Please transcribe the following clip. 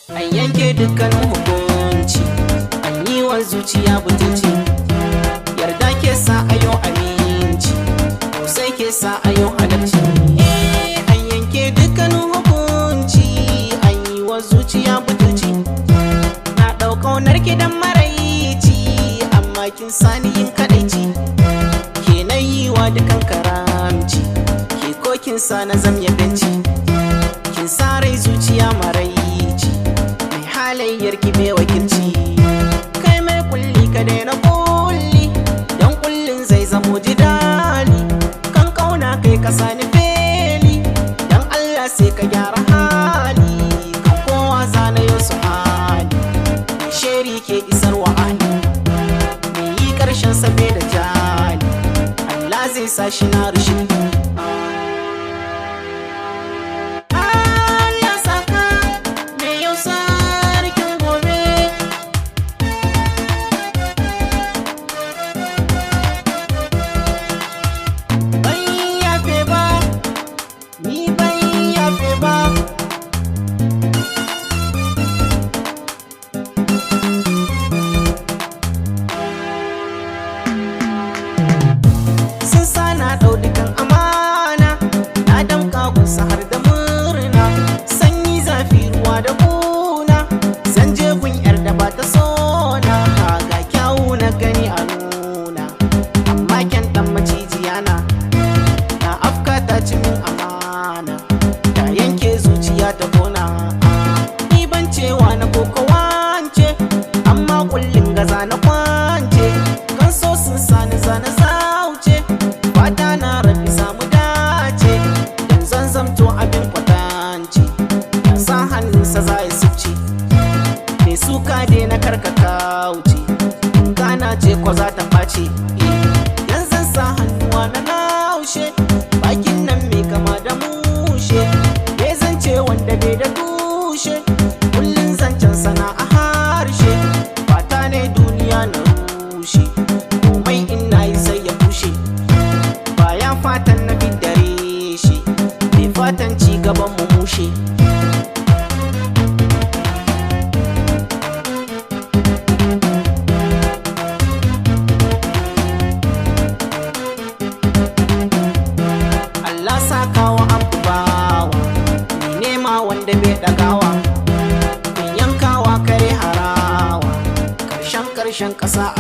An yanke dukkanin hukunci, an yi wa zuciya butulci. Yarda ke sa ayo aminci, sai ke sa ayo halarci. Eh, an yanke dukkanin hukunci, an yi wa zuciya butulci. Na ɗau ƙaunar ki dan maraici, amma kin sani yin kadaici. Ke na yi wa dukan karamci, ke ko kin sa na zam ya benci. Kin sa rai zuciya maraici, mai halayyar ki bai wakilci. Kai mai kulli ka daina kulli, dan kullin zai zamo jidali. Kan kauna kai ka sani feli, dan Allah sai ka gyara hali. Kan kowa zana yau su hali, mai sheri ke isarwa ahli. Mai yi karshen sabe da jali, Allah zai sa shi na rushe. Allah saka mai yau sarkin gobe. Ban yafe ba, ni ban yafe ba. Sun sa na ɗau dukan amana, na damƙa kusa har da murna. Sanyi zafi ruwa da kuna, zan je gun yar da ba ta sona. Ga kyawu na gani a nuna, amma kyan ɗan macijiya na. Na afka ta ci min amana, ta yanke zuciya ta kona. Ni ban cewa na koko wance, amma kullum gaza na kwance. Kan so sun sani zana zauce, fata na rabi samu dace. Dan zan zamto abin kwatance, ya sa hannunsa za ya subce. Mai suka dai na karkaka wuce, gana ce ko za ta ɓace. Dan zan sa hannuwa na naushe, bakin nan mai kama da mushe. Me zance wanda bai da tushe, kullum zancen sana a harshe. Fata ne duniya na rushe, komai ina yi sai ya bushe. Baya fatan na bidare shi, bai fatan ci gaban mu mushe. Allah sakawa abu bawa, ni nema wanda bai ɗagawa. Kun yankawa kare harawa, karshen karshen ƙasa.